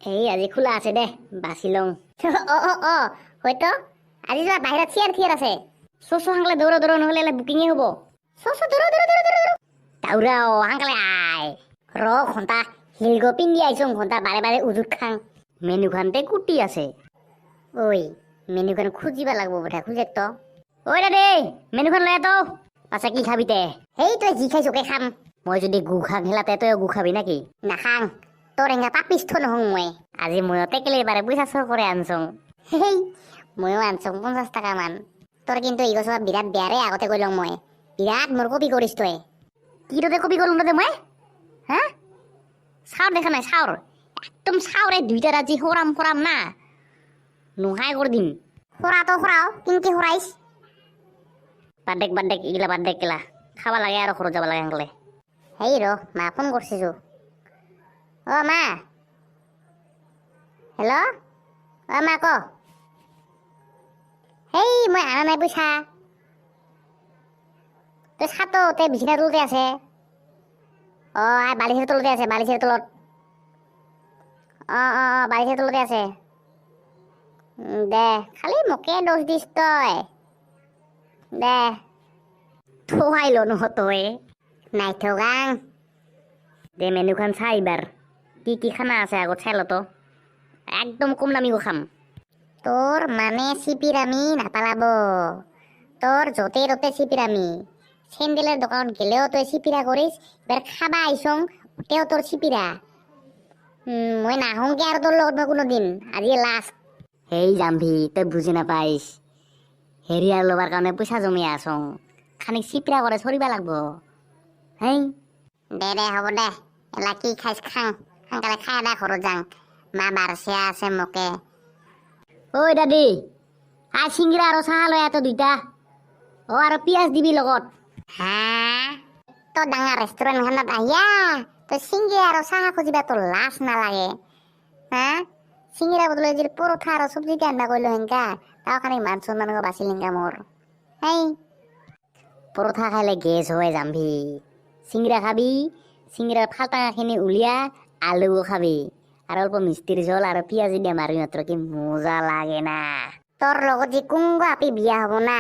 এই আজি খোলা আছে দে, বাছি লওঁ। অ অ অ হয়তো আজি যোৱা বাহিৰত চেয়াৰ থিয়াৰ আছে। চ চ, সোনকালে দৌৰ দৌৰ, নহ'লে বুকিঙে হ'ব। চ চ, দৌৰ দৌৰ দৌৰ দৌৰ দৌৰ, দৌৰাও, সোনকালে আয়। ৰ ঘণ্টা হিলগ পিন্ধি আহিছো, ঘণ্টা বাৰে বাৰে উজুত খাং। মেনুখানতে কুটি আছে। ঐ, মেনুখান খুজিবা লাগব বোধা, খুজে তো। ঐ দাদে, মেনুখান লৈ তো। পাছে কি খাবি তে? সেই তই যি খাইছ ওকে খাম। মই যদি গু খাং হেলাতে তই গু খাবি নাকি? নাখাং, তোৰ এঙা পাপিষ্ঠ নহওঁ মই। আজি ময়ো টেকেলিৰ বাৰে পইচা চোৰ কৰি আনছোং। হেই, ময়ো আনছোং 50 টকা মান। তোৰ কিন্তু এই গছৰ বিৰাট বেয়াৰে, আগতে কৈ লওঁ মই। বিৰাট মোৰ কপি কৰিছ তই। কি ততে কপি কৰিম ততে মই? হা, চাউৰ দেখা নাই? চাউৰ একদম, চাউৰে দুইটা ৰাজি সৰাম সৰাম না নোহাই কৰি দিম। সৰাটো সৰাও, কিনকে সৰাইছ? বাদ দেক, বাদ দেক, এইগিলা বাদ দেক। গিলা খাব লাগে আৰু ঘৰত যাব লাগে সোনকালে। হেই ৰ, মা ফোন কৰিছো। অ মা, হেল্ল'। অ মা, ক। হেই, মই আনা নাই পইচা। তই চাতো, তই বিছনাৰ তলতে আছে। অ আই, বালিচেৰ তলতে আছে, বালিচেৰ তলত। অ অ অ বালিচেৰ তলতে আছে। দে, খালি মোকে দোষ দিছ তই। দে, থোৱাই ল নহ তই। নাই থগাং দে। মেনুখন চাই এইবাৰ কি কি খানা আছে আগত চাই ল তো। একদম কম দামীকো খাম। তোৰ মানে চিপিৰামি নাপালাব। তোৰ য'তে ত'তে চিপিৰামি। চেন্দেলৰ দোকানত গেলেও তই চিপিৰা কৰিছ, এবাৰ খাবা আহিছং তেওঁ তোৰ চিপিৰা। মই নাহোংগে আৰু তোৰ লগত মই কোনোদিন, আজি লাষ্ট। হেই জাম্ভি, তই বুজি নাপাইছ। হেৰিয়াৰ ল'বাৰ কাৰণে পইচা জমি আছং, খানিক চিপিৰা কৰে চৰিবা লাগব। হেই দে দে, হ'ব দে। এলা কি খাইছ খাং, সোনকালে খাই দে, ঘৰত যাং। মা বাৰচিয়া আছে মোকে। ঐ দাদি, আ চিংৰা আৰু চাহ লৈ আহ দুইটা। অ, আৰু পিঁয়াজ দিবি লগত। হা, তই ডাঙৰ ৰেষ্টুৰেণ্টখনত আহিয়া তই চিংৰা আৰু চাহ খুজিবা তোৰ লাজ নালাগে? হা, চিংৰা বদলে যদি পৰঠা আৰু চব্জি আনবা কৰিলো সেনকা, তাও খানি মান সন্মান বাচিল সেনকা মোৰ। হেই, পৰঠা খালে গেছ হৈ যামভি। চিংৰা খাবি, চিংৰাৰ ফালটাখিনি উলিয়া আলুও খাবি আৰু অল্প মিষ্টিৰ জোল আৰু পিঁয়াজি দিয়া মাৰি মাত্ৰ, কি মজা লাগে না। তোৰ লগত যি কোনগো আপি বিয়া হ'ব না,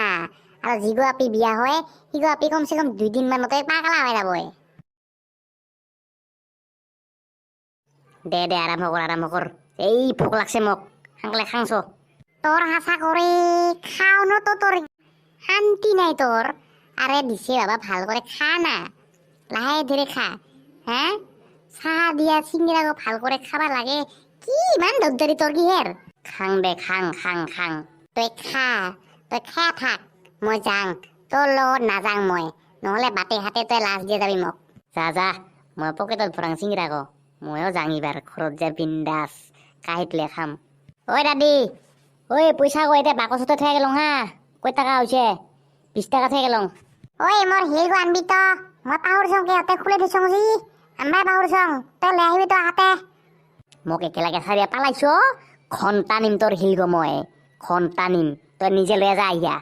আৰু যিগো আপি বিয়া হয় সিগো আপি কমচে কম 2 দিন মানতে পাগলা হৈ যাব। দে দে, আৰম্ভ কৰ, আৰম্ভ কৰ। এই ভোক লাগছে মোক, সোনকালে খাংছ। তোৰ সঁচা কৰি খাও ন তো তোৰ শান্তি নাই তোৰ। আৰে দিছে বাবা, ভাল কৰে খা না, লাহে ধীৰে খা। হা, চাহ দিয়া চিংৰা ভাল কৰে খাবা লাগে, কি ইমান দগদাৰি তোৰ কিহেৰ? খাং দে, খাং খাং খাং। তই খা, তই খাই থাক, মই যাং। তোৰ লগত নাযাং মই, নহ'লে বাটে ঘাটে তই লাজ দিয়ে যাবি মোক। যা যা, মই পকেটত ভৰাং চিংৰা ক। ময়ো যাং এইবাৰ ঘৰত যাই বিন্দাছ কাঁহীত লৈ খাম। ঐ দাদি, ঐ, পইচা কৈ এতিয়া বাকচতে থৈ গেলং। হা, কৈ টকা হৈছে? 20 টকা থৈ গেলং। ঐ, মোৰ হিলগো আনবি তো। মই পাহৰিছং, সিহঁতে খুলি থৈছং যি আনবাই পাহৰিছং। তই লৈ আহিবি তো হাতে। মোক একেলগে চাৰিয়া পালাইছ। ঘণ্টা নিম তোৰ হিলগো মই, ঘণ্টা নিম। তই নিজে লৈ যা আহিয়া।